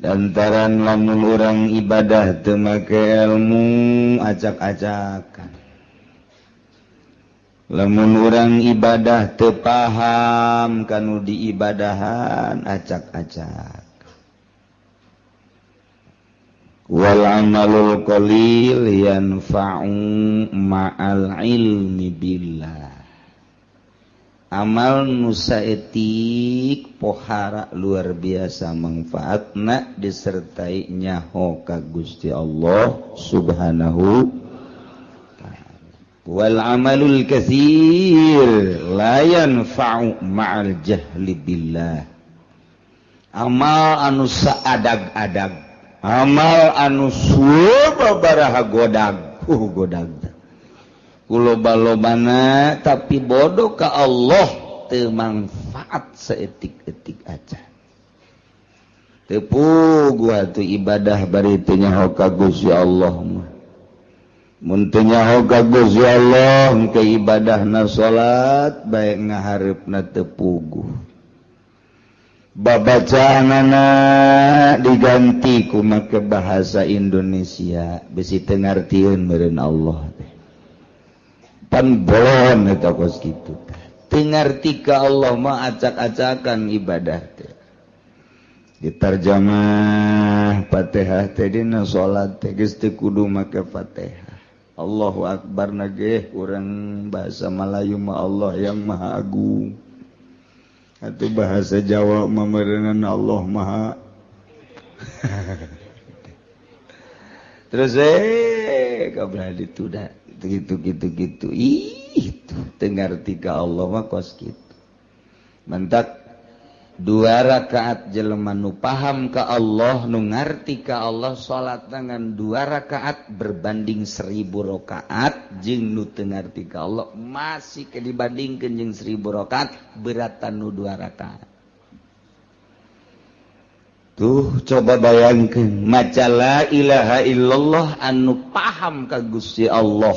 Lantaran lamun urang ibadah teu make ilmu acak-acakan. Lamun urang ibadah teu paham kanu diibadahan acak-acak. Wal amalul qalil yanfa'u ma'al ilmi billah. Amal nu saeutik pohara luar biasa manfaatna disertai nyaho ka Gusti Allah Subhanahu ta'ala. Wal amalul katsir la yanfa'u ma'al jahli billah. Amal anu saadag-adag, amal anu sababaraha godag, godag kuloba-lobana tapi bodoh ka Allah teu manfaat saeutik-eutik aja. Teu puguh atuh ibadah bari teu nyaho ka Gusti Allah mah. Mun teu nyaho ka Gusti Allah ke ibadahna salat bae ngahareupna teu puguh. Babacaanana diganti ku make bahasa Indonesia bisi teu ngartieun meureun Allah teh. Pan bolon eta kos kitu teh. Teu ngarti ka Allah mah acak-acakan ibadah teh. Diterjemah Fatihah teh dina salat teh geus teu kudu make Fatihah. Allahu akbar na ge urang bahasa Melayu mah Allah yang Maha Agung. Atau bahasa Jawa mah meureunna Allah Maha. Terus kabeh dituda gitu gitu gitu. Ih, teu ngarti ka Allah mah kos kitu. Mentak dua rakaat jelema nu paham ka Allah, nu ngarti ka Allah salat dengan dua rakaat berbanding 1000 rakaat jeung nu teu ngarti ka Allah masih ke dibandingkeun jeung 1000 rakaat beratan nu dua rakaat. Tuh coba bayangkeun maca la ilaha illallah anu paham ka Gusti Allah.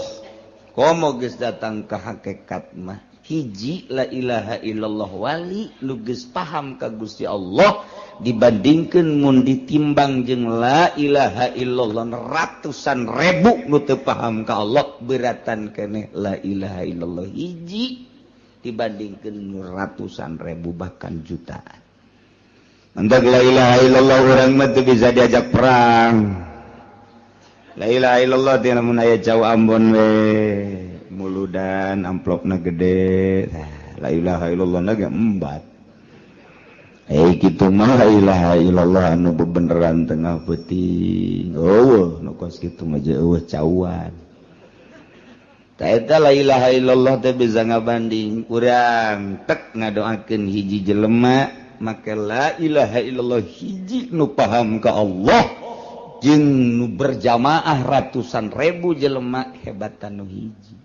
Komo geus datang ka hakikat mah hiji la ilaha illallah wali nu geus paham ka Gusti Allah dibandingkeun mun ditimbang jeung la ilaha illallah ratusan ribu nu teu paham ka Allah beratan keneh la ilaha illallah hiji dibandingkeun ratusan ribu bahkan jutaan. Mentak la ilaha illallah urang mah teu bisa diajak perang. La ilaha illallah teh lamun aya jauh Ambon we muludan amplopna gede. La ilaha illallah na ge embat. Kitu mah la ilaha illallah anu bebeneran tengah peuting. Eueuh nu kos kitu mah eueuh cauan. Ta eta la ilaha illallah teh bisa ngabanding urang tek ngadoakeun hiji jelema maka la ilaha illallah hiji nu paham ka Allah jeung nu berjamaah ratusan ribu jelema hebatan nu hiji.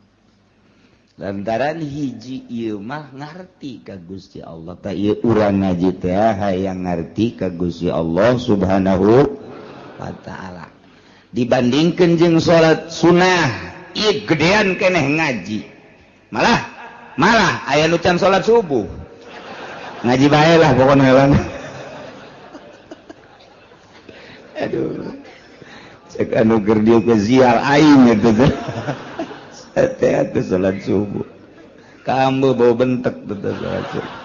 Lantaran hiji ieu mah ngarti ka Gusti Allah. Ta ieu urang ngaji teh hayang ngarti ka Gusti Allah Subhanahu wa taala. Dibandingkeun jeung salat sunah, ieu gedean keneh ngaji. Malah malah aya nu can salat subuh. Ngaji bae lah pokona heula. Aduh. Cek anu keur dieu ke ziar aing gitu teh. Teh atuh salat subuh. Kamu bau bentek teh salat subuh.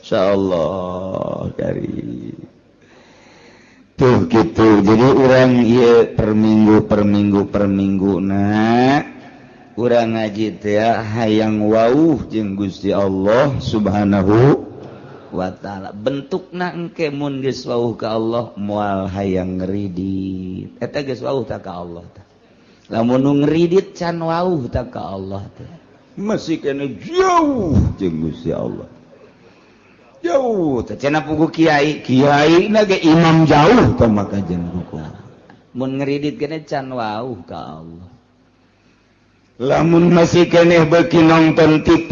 Insyaallah kari. Tuh gitu. Jadi urang ieu per minggu per minggu per minggu na urang ngaji teh hayang wauh jeung Gusti Allah Subhanahu wa ta'ala. Bentukna engke mun geus wauh ka Allah moal hayang ngridit. Eta geus wauh ta ka Allah tah. Lamun nu ngridit can wauh ta ka Allah teh. Masih kena jauh jeung Gusti Allah. Jauh teh cenah pugu kiai, kiai na ge imam jauh tah maka jeung hukum. Mun ngridit kene can wauh ka Allah. Lamun masih keneh beuki nonton TV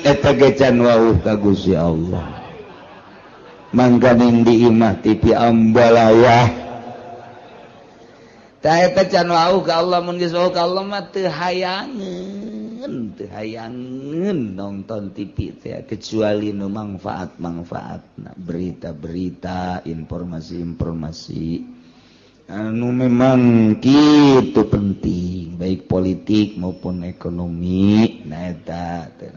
eta ge can wauh ka Gusti Allah. Mangkaning di imah TV ambalaya. Ta eta can wauh ka Allah mun geus wauh ka Allah mah teu hayangeun teu hayangeun nonton TV teh kecuali nu manfaat-manfaatna, berita-berita, informasi-informasi anu memang kitu penting baik politik maupun ekonomi. Nah eta teh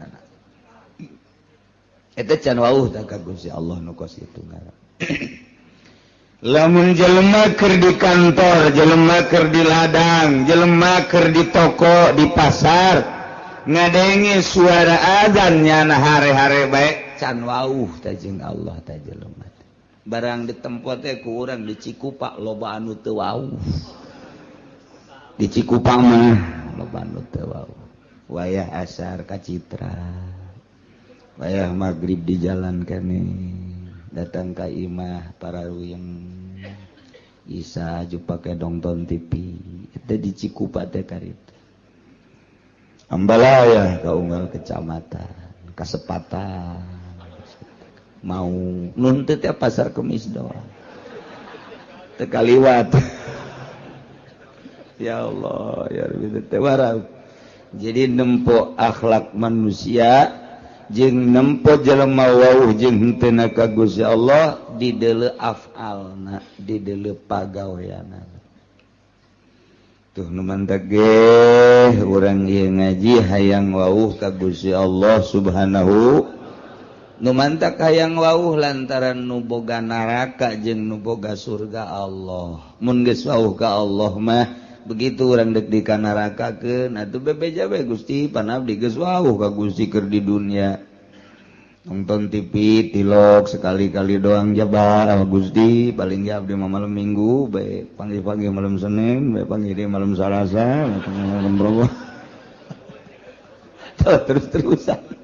eta can wauh tah ka Gusti Allah nu kos kitu ngaran. Lamun jelema keur di kantor, jelema keur di ladang, jelema keur di toko, di pasar, ngadenge suara azan nyana hare-hare bae can wauh tah jeung Allah tah jelema. Barang di tempat teh ku urang di Cikupa loba anu teu wauh. Di Cikupa mah loba anu teu wauh. Wayah asar ka Citra. Wayah magrib di jalan kene datang ka imah para ruyeng Isa ju pake nonton TV. Eta di Cikupa teh karita. Ambalaya ka unggal kecamatan, kasepatan. Mau nuntut ya pasar Kemis doang teu kaliwat. Ya Allah ya Rabbi teh warau. Jadi nempo akhlak manusia jeung nempo jelema wauh jeung henteu ka Gusti Allah di deuleu afalna, di deuleu pagaweanna. Tuh nu mantak ge urang ieu ngaji hayang wauh ka Gusti Allah Subhanahu. Nu mantak hayang wauh lantaran nu boga neraka jeung nu boga surga Allah. Mun geus wauh ka Allah mah begitu urang deuk di ka nerakakeun atuh bebeja we Gusti pan abdi geus wauh ka Gusti keur di dunia. Nonton TV tilok sekali-kali doang jabar sama Gusti, paling ge abdi mah malam Minggu bae panggih-panggih malam Senin, bae panggih di malam Salasa, malam Rabu. Terus-terusan.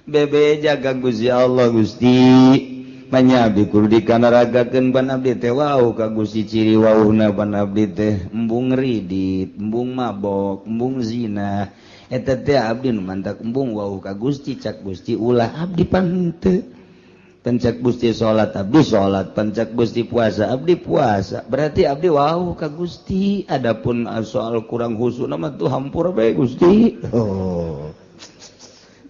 Bebe jaga Gusti Allah Gusti manya abdi kudu dikanaragakeun pan abdi teh wauh ka Gusti ciri wauhna pan abdi teh embung ridit, embung mabok, embung zina. Eta teh abdi nu mantak embung wauh ka Gusti cak Gusti ulah abdi pan henteu. Pencak Gusti salat abdi salat, pencak Gusti puasa abdi puasa. Berarti abdi wauh ka Gusti. Adapun soal kurang khusuk mah tuh hampura bae Gusti. Oh.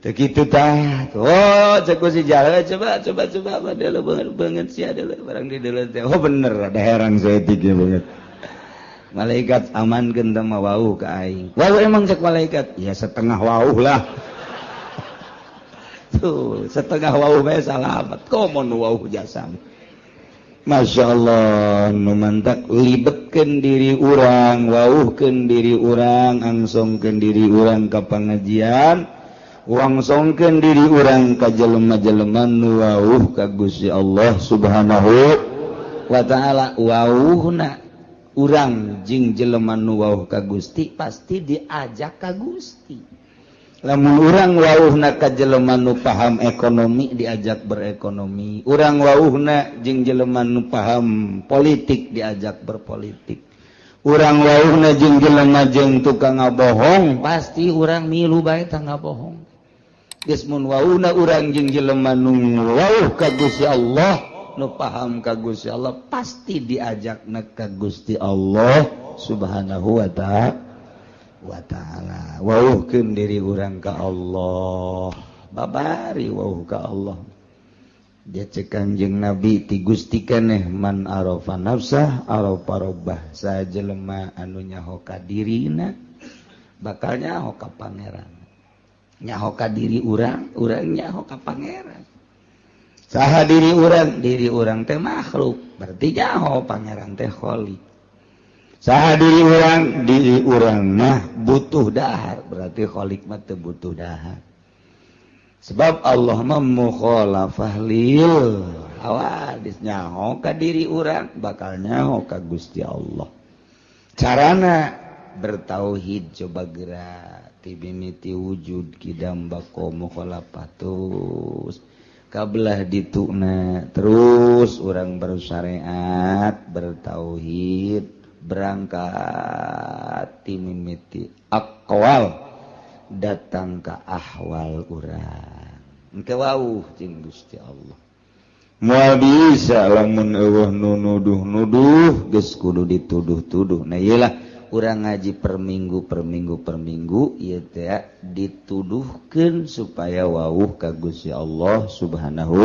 Begitu tah. Oh, cek si jalan coba coba coba ada banget banget sih ada barang di dalam teh. Oh bener ada herang saeutik banget. Malaikat amankeun teh mah wauh ka aing. Wauh emang cek malaikat? Ya setengah wauh lah. Tuh, setengah wauh bae salamet. Komo nu wauh jasa. Masya Allah, nu mantak libetkeun diri urang, wauhkeun diri urang, angsongkeun diri urang ka pangajian. Wangsongkeun diri urang ka jelema-jelema nu wauh ka Gusti Allah Subhanahu wa taala. Wauhna urang jeung jelema nu wauh ka Gusti pasti diajak ka Gusti. Lamun urang wauhna ka jelema nu paham ekonomi diajak berekonomi, urang wauhna jeung jelema nu paham politik diajak berpolitik, urang wauhna jeung jelema jeung tukang ngabohong pasti urang milu bae tah ngabohong. Geus mun wauhna urang jeung jelema nu wauh ka Gusti Allah, nu paham ka Gusti Allah pasti diajakna ka Gusti Allah Subhanahu wa ta'ala. Wauhkeun diri urang ka Allah, babari wauh ka Allah. Dia cek Kanjeng Nabi ti Gusti keneh man arafa nafsah arafa rabbah. Sajelema anu nyaho ka dirina bakal nyaho ka pangeran. Nyaho ka diri urang, urang nyaho ka pangeran. Saha diri urang? Diri urang teh makhluk, berarti nyaho pangeran teh khalik. Saha diri urang? Diri urang mah butuh dahar, berarti khalik mah teu butuh dahar. Sebab Allah mah mukhalafah lil hawadis, nyaho ka diri urang bakal nyaho ka Gusti Allah. Carana bertauhid coba gerak tibimiti wujud kidam bako mukhalafah terus kabelah dituna terus urang bersyariat bertauhid berangkat timimiti aqwal datang ke ahwal urang engke wauh jeung Gusti Allah. Moal bisa lamun eueuh nu nuduh-nuduh geus kudu dituduh-tuduh. Nah ieu lah Urang ngaji per minggu per minggu per minggu ieu teh dituduhkeun supaya wauh ka Gusti Allah Subhanahu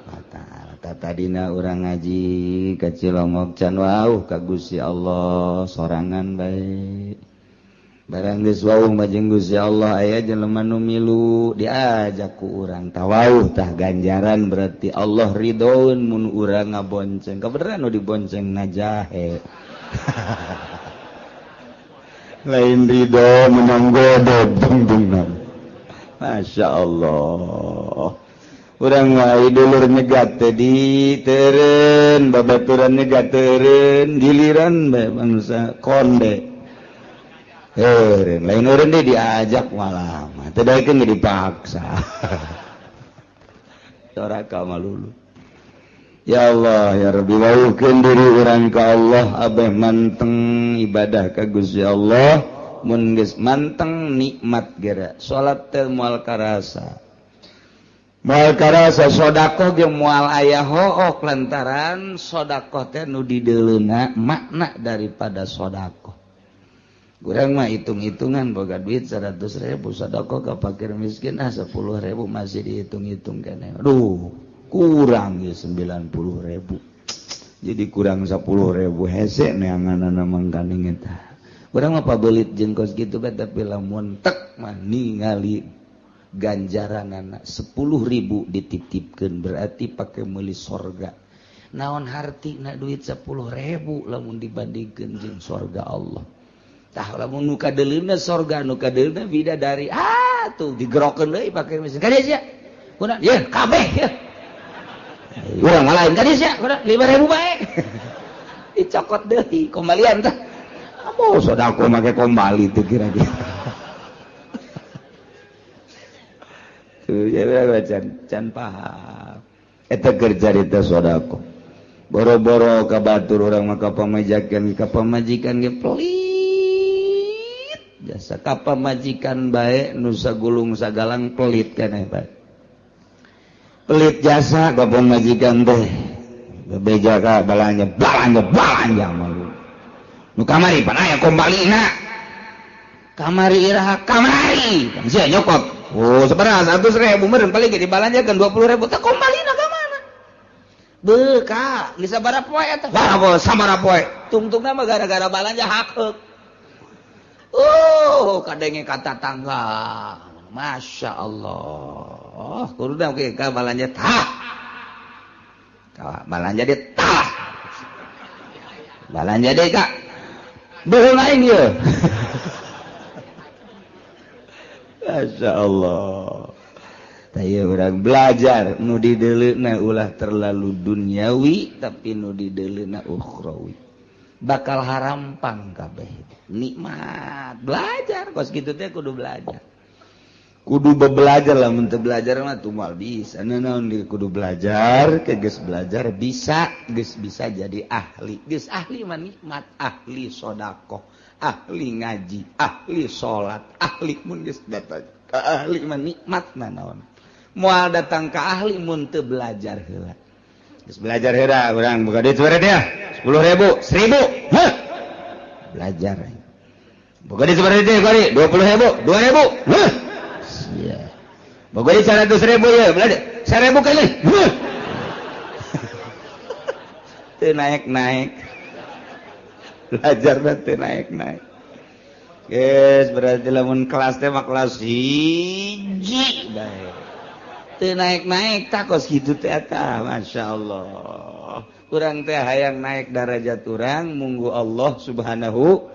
wa taala. Tadina urang ngaji ka Cilongok can wauh ka Gusti Allah sorangan bae. Barang geus wauh mah jeung Gusti Allah aya jelema nu milu diajak ku urang tawauh tah ganjaran berarti Allah ridhoeun mun urang ngabonceng. Kabeneran nu dibonceng najahe. Lain ridho menang godog dungdungna. Masya Allah. Urang wae dulur nyegat teh di teureun, babaturan nyegat teureun, giliran bae bangsa konde. Eureun, lain eureun deui diajak malah mah teu daekeun ge dipaksa. Doraka malulu. Ya Allah ya Rabbi wauhkeun diri urang ka Allah abeh manteng ibadah ka Gusti Allah mun geus manteng nikmat geura salat teh moal karasa. Moal karasa sedekah ge moal aya hook lantaran sedekah teh nu dideuleuna makna daripada sedekah. Urang mah hitung-hitungan boga duit 100.000 sedekah ka fakir miskin ah 10.000 masih dihitung-hitung keneh. Aduh, kurang ya 90.000. Jadi kurang 10.000 hese neanganana mangkaning eta. Urang mah pabelit jeung kos kitu bae tapi lamun tek mah ningali ganjaranana 10.000 dititipkeun berarti pake meuli sorga. Naon hartina duit 10.000 lamun dibandingkeun jeung sorga Allah. Tah lamun nu kadeuleuna sorga nu kadeuleuna bidadari ah tuh digerokeun deui pake mesin. Kadieu sia. Kuna ye kabeh ye. Urang lain kadieu sia, kuna 5.000 bae. Dicokot deui kembalian tah. Amo sedekah make kembali teh kira-kira. Tuh ya can paham. Eta keur carita sedekah. Boro-boro ka batur urang mah ka pamajikan ge pelit. Jasa ka pamajikan bae nu sagulung sagalang pelit keneh bae. Pelit jasa ka pamajikan teh. Bebeja ka balanja balanja balanja malu. Nu kamari pan aya kombalina. Kamari iraha kamari. Sia nyokot. Oh, sabaraha 100.000 meureun paling ge dibalanjakeun 20.000 teh kombalina ka mana? Beuh ka, geus sabaraha poe eta? Wah, sabaraha poe. Tungtungna mah gara-gara balanja hakeuk. Oh, kadenge kata tangga. Masya Allah. Kudu oke ka balanja tah. Ka balanja dia tah. Balanja deui ka. Beuh lain ieu. Masya Allah. Tah ieu urang belajar nu dideuleuna ulah terlalu duniawi tapi nu dideuleuna ukhrawi. Bakal harampang kabeh. Nikmat belajar kos kitu teh kudu belajar. Kudu belajar lah mun teu belajar mah tuh moal bisa. Naon kudu belajar, ke geus belajar bisa, geus bisa jadi ahli. Geus ahli mah nikmat, ahli sedekah, ahli ngaji, ahli salat, ahli mun geus datang ka ahli mah nikmat naon. Moal datang ka ahli mun teu belajar heula. Geus belajar heula urang boga duit sabaraha dia? 10.000, 1.000. Heh. Belajar. Boga duit sabaraha dia? 20.000, 2.000. Heh. Sia. Boga duit 100.000 ye, belajar. 1.000 kali. Heh. Teu naik-naik. Belajar teu naik-naik. Geus berarti lamun kelas teh mah kelas 1 bae. Teu naik-naik tah kos kitu teh eta, masyaallah. Urang teh hayang naik darajat urang munggu Allah Subhanahu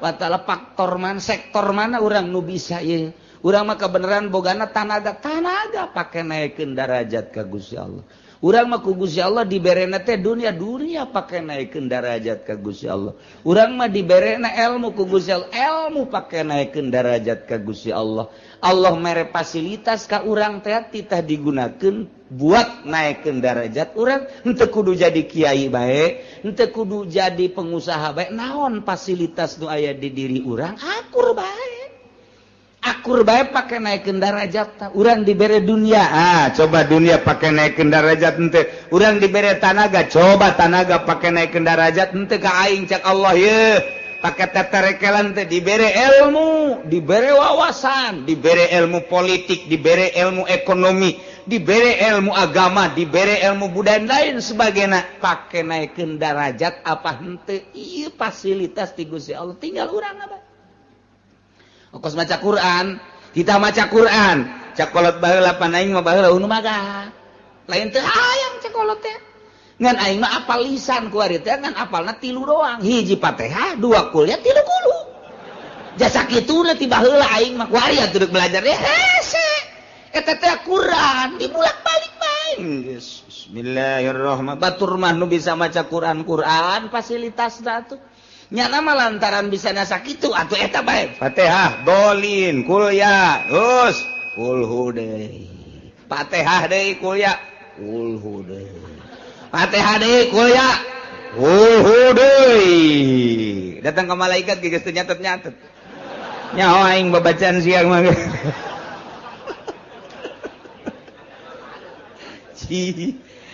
wa taala faktor mana sektor mana urang nu bisa ieu. Urang mah kebenaran bogana tanaga tanaga pake naikeun darajat ka Gusti Allah. Urang mah ku Gusti Allah diberena teh dunia dunia pake naikeun darajat ka Gusti Allah. Urang mah diberena ilmu ku Gusti Allah, ilmu pake naikeun darajat ka Gusti Allah. Allah mere fasilitas ka urang teh titah digunakeun buat naikeun darajat urang. Henteu kudu jadi kiai bae, henteu kudu jadi pengusaha bae. Naon fasilitas nu aya di diri urang akur bae. Akur bae pake naikeun darajat. Urang dibere dunia, ah coba dunia pake naikeun darajat henteu. Urang dibere tanaga, coba tanaga pake naikeun darajat henteu ka aing cak Allah ye. Pakai tatarekelan teh dibere ilmu, dibere wawasan, dibere ilmu politik, dibere ilmu ekonomi, dibere ilmu agama, dibere ilmu budaya lain sebagainya. Pakai naikkeun darajat apa henteu? Ieu fasilitas ti Gusti Allah tinggal urang apa? Okos maca Quran, kita maca Quran, cakolot baheula pan aing mah baheula nu maga. Lain teu hayang cakolot teh. Ngan aing mah apal lisan ku ari teh ngan apalna 3 doang. Hiji Fatihah, 2 kuliah, 3 kulu. Jasa kituna ti baheula aing mah ku ari atuh belajar deh hese. Eta teh Quran dibulak-balik bae. Bismillahirrahmanirrahim. Batur mah nu bisa maca Quran Quran fasilitasna atuh. Nyana mah lantaran bisa nasa kitu atuh eta bae. Fatihah, dolin, kuliah, terus kulhu deui. Fatihah deui kuliah, kulhu deui. Fatihah deui kuliah, kulhu deui. Datang ke malaikat geus teu nyatet-nyatet. Nyaho aing babacaan siang mah.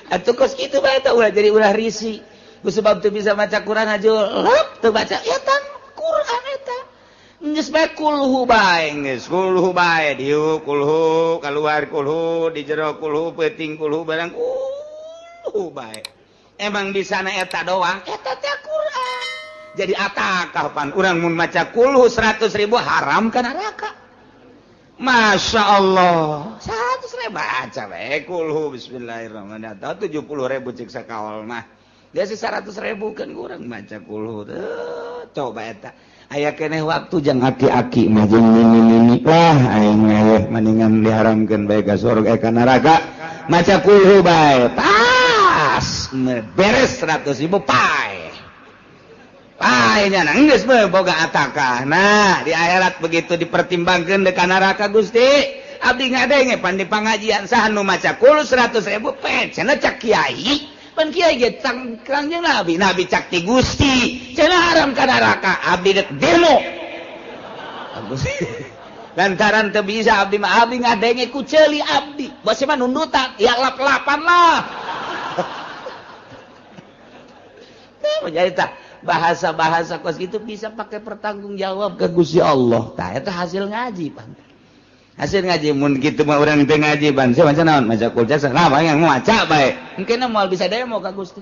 Atuh kos kitu bae teh ulah jadi ulah risi. Ku sebab teu bisa maca Quran aja lep teu baca eta Quran eta. Geus bae kulhu bae geus kulhu bae dieu kulhu kaluar kulhu di jero kulhu peuting kulhu barang kulhu bae. Emang bisa na eta doang eta teh Quran. Jadi atakah pan urang mun maca kulhu 100.000 haram ka neraka. Masya Allah 100.000 baca bae kulhu bismillahirrahmanirrahim 70.000 cek sakaol mah. Dia sih 100.000 kan kurang maca kulhu tuh coba eta aya keneh waktu jang aki-aki mah jeung nini-nini wah aing mah mendingan diharamkeun bae ka surga ka neraka maca kulhu bae pas beres 100.000 pae pae nya geus boga atakah. Nah di akhirat begitu dipertimbangkeun deuk ka neraka Gusti abdi ngadenge pan di pangajian saha nu maca kulhu 100.000 pe cenah cak kiai pan kiai ge kangjeng Nabi, Nabi cak ti Gusti cenah haram ka neraka abdi dek demo. Lantaran teu bisa abdi mah abdi ngadenge ku ceuli abdi bos mah nundutan ya lap-lapan lah. Teh jadi tah bahasa-bahasa kos kitu bisa pakai pertanggungjawab ke Gusti Allah. Tah eta hasil ngaji pan. Hasil ngaji mun kitu mah urang teu ngaji ban sia maca naon maca kulca nah yang maca bae mungkin moal bisa demo ka Gusti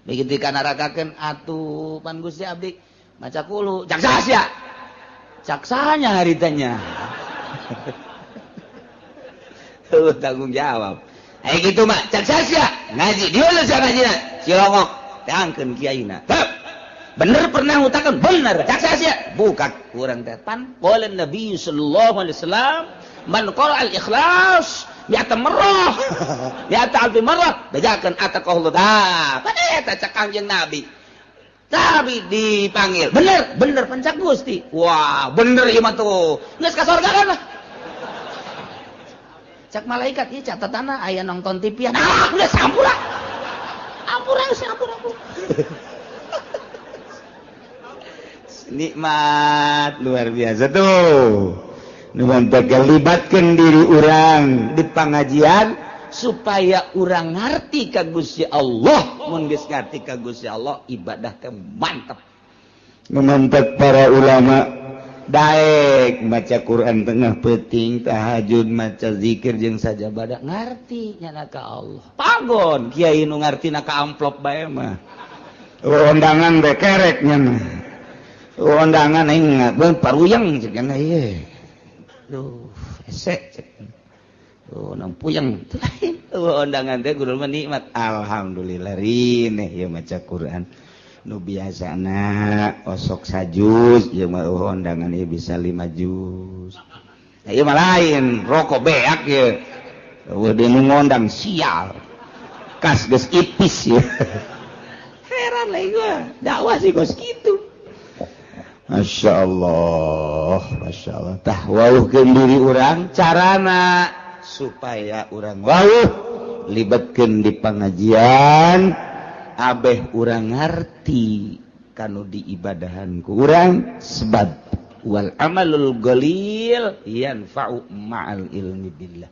begitu ka narakakeun atuh pan Gusti abdi maca kulu cak sia caksanya haritanya tuh tanggung jawab aya kitu mah cak sia ngaji diulus sia ngajina cilongok tangkeun kiaina bener pernah ngutakan bener cak sia buka kurang teh pan qala Nabi sallallahu alaihi wasallam man qara al ikhlas mi'ata marrah mi'ata alfi marrah bejakeun ataqallahu ta pan eta cak Kangjeng Nabi tapi dipanggil bener bener pencak Gusti wah bener ieu mah tuh geus ka surga kan lah cak malaikat ieu catatanna aya nonton TV ah geus ampura ampura geus ampura nikmat luar biasa tuh. Nu libatkeun diri urang di pangajian supaya urang ngarti ka Gusti Allah. Mun geus ngarti ka Gusti Allah ibadah teh mantep. Nu mantep para ulama daek maca Quran tengah peuting tahajud maca zikir jeung sajabada ngarti nyana ka Allah. Pagon kiai nu ngartina ka amplop bae mah. Undangan bae kerek nya mah. Undangan aing beun paruyeng cek nya ieu. Duh, hese cek. Tuh nang puyeng. Undangan teh guru mah nikmat. Alhamdulillah rineh ieu maca Quran. Nu biasana osok sajuz ieu mah undangan ieu bisa 5 juz. Nah, ieu mah lain, rokok beak ieu. Eueuh deui nu ngondang sial. Kas geus ipis ieu. Heran lain gua, dakwah sih kos kitu. Masya Allah, Masya Allah. Tah wauhkeun diri urang carana supaya urang wauh libatkeun di pengajian abeh urang ngarti kanu diibadahan ku urang sebab wal amalul qalil yanfa'u ma'al ilmi billah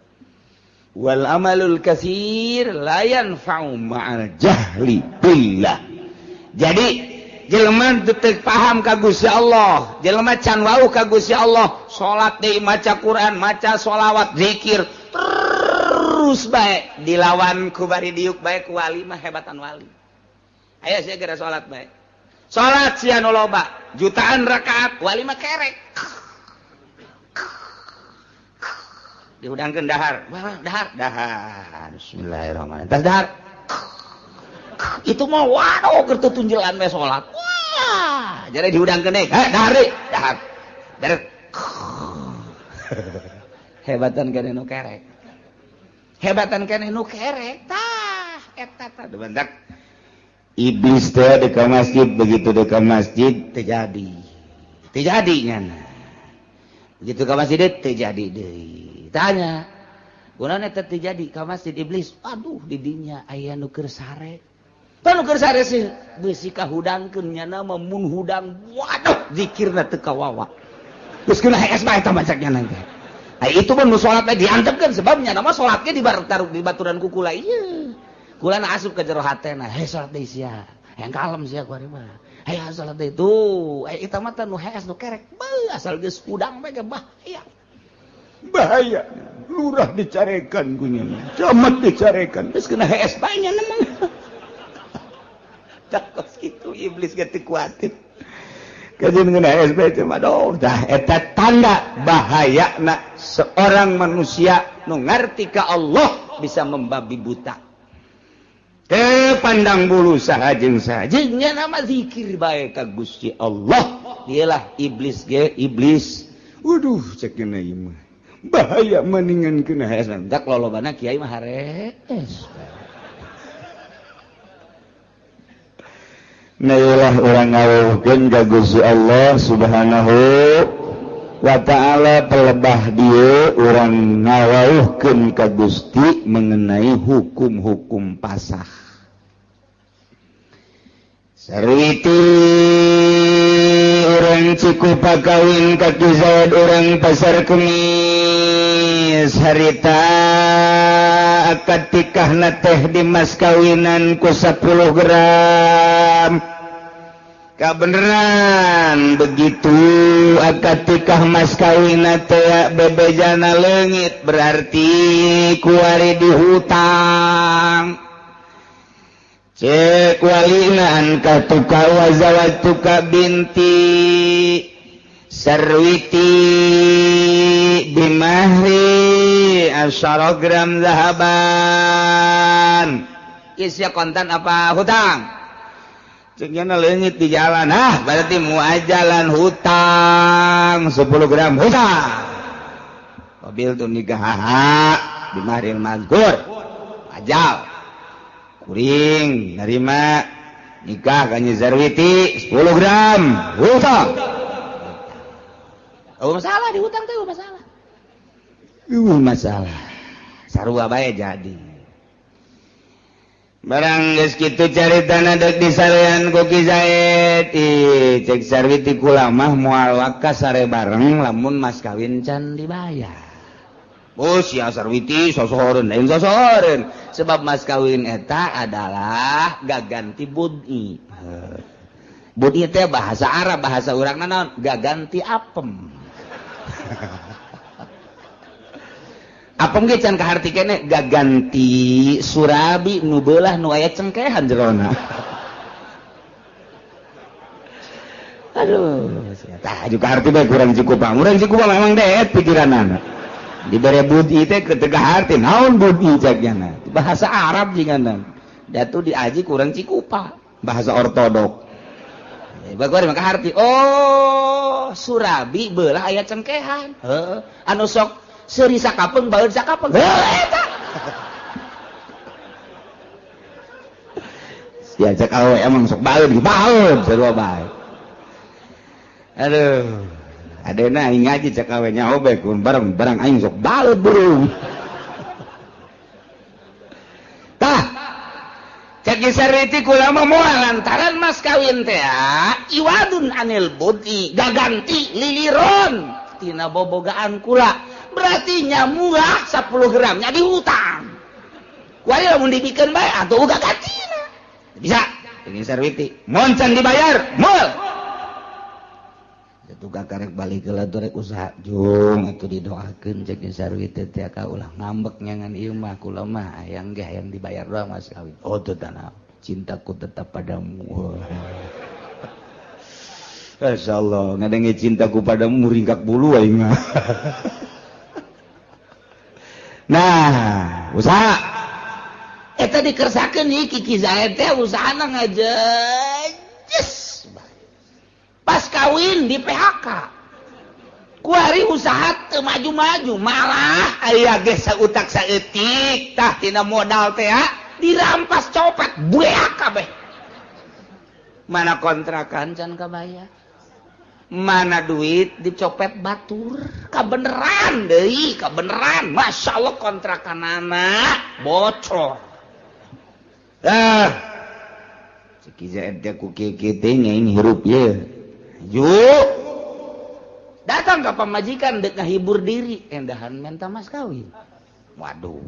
wal amalul katsir la yanfa'u ma'al jahli billah. Jadi Jelema teu paham ka Gusti Allah, jelema can wau ka Gusti Allah, salat deui, maca Quran, maca sholawat, zikir terus bae dilawan ku bari diuk bae ku wali mah hebatan wali. Aya sia geura salat bae. Salat sia nu loba, jutaan rakaat, wali mah kerek. Dihudangkeun dahar, dahar, dahar. Bismillahirrahmanirrahim. Tas dahar. Itu mah waduh keur tutunjelan we salat. Wah, jadi dihudangkeun deui. Heh, dahar deui, dahar. Dahar. Hebatan keneh nu kerek. Hebatan keneh nu kerek. Tah, eta tah bentak. Iblis teh deuk ka masjid, begitu deuk ka masjid teu jadi. Teu jadi nyana. Begitu ka masjid teu jadi deui. Tanya, kunaon eta teu jadi ka masjid iblis? Aduh, di dinya aya nu keur sare. Tah nu keur sare sih beusi kahudangkeun nyana mah mun hudang waduh zikirna teu kawawa. Geus kena hees bae eta macak nyana teh. Ai itu mah nu salat teh diantepkeun sebab nyana mah salat ge di baturan ku kula ieu. Kula na asup ka jero hatena, heh salat deui sia. Hayang kalem sia ku ari mah. Hayang salat deui tuh, ai eta mah teh nu hees nu kerek. Beuh asal geus hudang bae ge bahaya. Bahaya, lurah dicarekan kunya, camat dicarekan, terus kena hees banyak nemang. Tak kos itu iblis gak kuatir. Kajian kena hees bae cuma doh, dah eta tanda bahaya nak seorang manusia nu ngarti ka Allah bisa membabi buta. Teu pandang bulu saha jeung saha, jeung nya nama zikir bae ka Gusti Allah. Dialah iblis ge iblis. Waduh cek kena ieu mah. Bahaya mendingan kena hees tak lolobana kiai mah harees. Nah, urang ngaweuhkeun ka Gusti Allah Subhanahu wa ta'ala pelebah dieu urang ngaweuhkeun ka Gusti mengenai hukum-hukum pasah. Sarwiti urang Cikupa kawin ka Ki Zaid urang Pasar Kemis harita akad tikahna teh di mas kawinan ku 10 gram. Kabeneran begitu akad tikah mas kawinna teh bebejana leungit berarti kuari dihutang. Cek walina angka tuka wazawatuka binti Sarwiti bimahri asyara gram zahaban. Isya kontan apa hutang? Ceknya leungit di jalan, ah berarti muajalan hutang 10 gram hutang. Mobil tuh nikah bimahril mazkur ajal. Kuring nerima nikah ka Nyi Zarwiti 10 gram hutang. Oh masalah di hutang teh masalah. Masalah. Sarua bae jadi. Barang geus kitu caritana deuk disarean ku Ki Zaid. Ih cek Sarwiti kula mah moal waka sare bareng lamun mas kawin can dibayar. Oh sia Sarwiti sosohoreun lain sosohoreun sebab mas kawin eta adalah gaganti bud'i. Bud'i teh bahasa Arab, bahasa urang naon? Gaganti apem. Apem ge can kaharti keneh gaganti surabi nu beulah nu aya cengkehan jerona. Aduh, tah juga harti bae kurang Cikupa. Urang Cikupa memang deet pikiranana. Dibere budi teh ketegah harti naon budi caknyana bahasa Arab jigana datu diaji kurang Cikupa bahasa ortodok bagus maka harti oh surabi beulah aya cengkehan heuh anu sok seuri sakapeung baeud sakapeung heuh eta sia cek awe emang sok baeud baeud sarua bae aduh adena aing ngaji cek awe nyaho bae kun bareng barang aing sok baeud burung. Tah cek Sarwiti kula mah moal lantaran mas kawin teh iwadun anil budi gaganti liliron tina bobogaan kula berarti nya murah 10 gram nya dihutang. Kuari lamun dibikeun bae atuh uga gantina. Bisa. Ini Sarwiti mun can dibayar moal. Tukang karek balik ke rek usaha jung atuh didoakeun cek Sarwiti teh ka ulah ngambek nyangan ieu mah kula mah hayang ge hayang dibayar doang mas kawin. Oh teu tanah cintaku tetap padamu. Masyaallah ngadenge cintaku padamu ringkak bulu aing mah. Nah, usaha eta dikersakeun ieu Kiki Zaid teh usahana ngajejes. Pas kawin di PHK kuari usaha teu maju-maju malah aya ge sautak saeutik tah tina modal teh dirampas copet beak kabeh. Mana kontrakan can kabayar, mana duit dicopet batur, kabeneran deui, kabeneran. Masya Allah kontrakanana bocor. Ah, cek Zaid teh ku kieu teh nyaing hirup ye. Yuk datang ke pamajikan dek ngahibur diri endahan minta mas kawin. Waduh,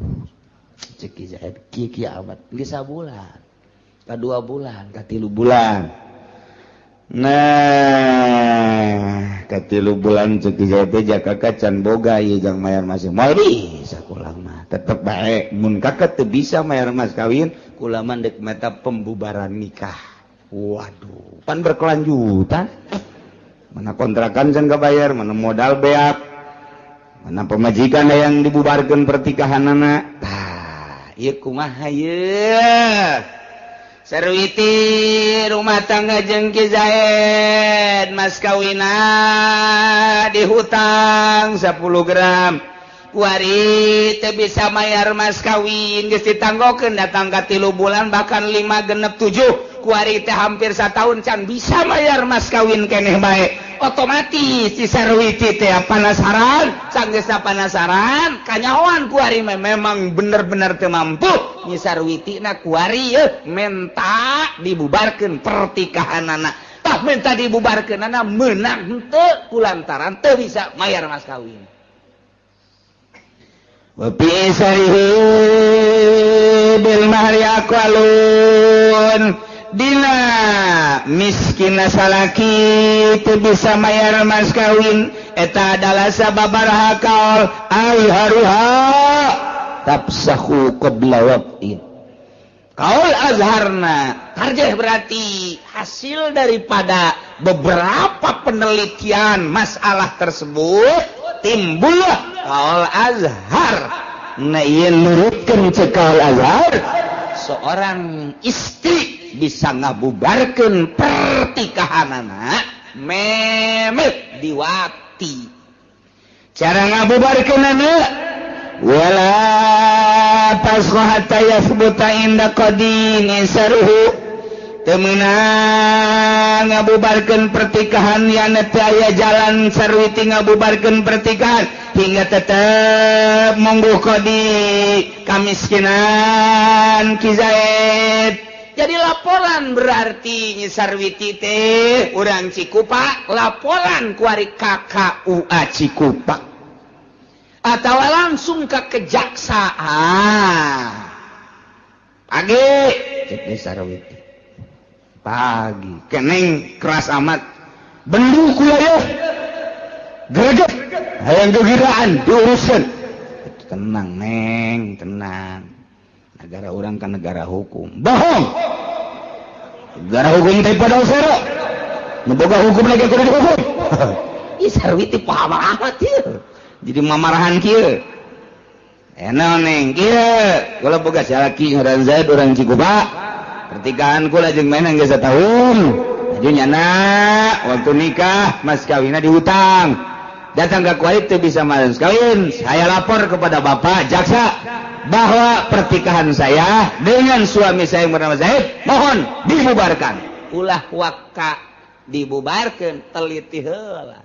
cek Zaid kieu amat geus sabulan, ka 2 bulan, ka 3 bulan. Nah, ka 3 bulan cek Zaid teh jaka can boga ieu jang mayar mas. Moal bisa kula mah, tetep bae mun kakak teu bisa mayar mas kawin, kula mah dek meta pembubaran nikah. Waduh, pan berkelanjutan. Mana kontrakan can kabayar, mana modal beak, mana pemajikan yang dibubarkan pertikahanana. Tah, ieu kumaha ieu? Sarwiti rumah tangga jeung Ki Zaid, mas kawina dihutang 10 gram. Kuari teu bisa mayar mas kawin, geus ditanggokeun datang ka 3 bulan bahkan 5 genep 7. Kuari teh hampir setahun can bisa mayar mas kawin keneh bae. Otomatis si Sarwiti teh penasaran, sanggeusna penasaran, kanyahoan kuari memang bener-bener teu mampu. Nyi Sarwiti na kuari menta dibubarkeun pertikahanana. Tah menta dibubarkeunana meunang henteu kulantaran teu bisa mayar mas kawin. Wa bi isarihi bil mahri aqwalun. Dina miskin salaki teu bisa mayar mas kawin eta adalah sababaraha kaul ai haruha tafsahu qabla waqtin. Kaul azharna tarjih berarti hasil daripada beberapa penelitian masalah tersebut timbullah kaul azhar. Nah ieu nurutkeun ceuk kaul azhar seorang istri bisa ngabubarkeun pertikahanana memet diwati. Cara ngabubarkeunana wala tasqa hatta yathbuta inda qadin saruhu. Teu meunang ngabubarkeun pertikahan yana teu aya jalan Sarwiti ngabubarkeun pertikahan hingga tetep monggo qadi kamiskinan Ki Zaid. Jadi laporan berarti Nyi Sarwiti teh urang Cikupa laporan kuari KKUA Cikupa atau langsung ke kejaksaan. Pagi cek Nyi Sarwiti pagi keneng keras amat bendu kula yo greget hayang gegiraan diurusan. Tenang neng, tenang. Negara orang kan negara hukum. Bohong. Negara hukum teh pada sero. Nu boga hukum lagi kudu dihukum. Ih Sarwiti paham amat ieu. Jadi mamarahan kieu. Enak neng kieu. Kula boga salaki ngaran Zaid urang Cikupa. Pertikahan kula jeung mainan geus satahun. Aju nyana waktu nikah mas kawinna dihutang. Datang ke kuari teu bisa mas kawin. Saya lapor kepada bapak jaksa bahwa pertikahan saya dengan suami saya yang bernama Zaid mohon dibubarkan. Ulah waka dibubarkan teliti heula.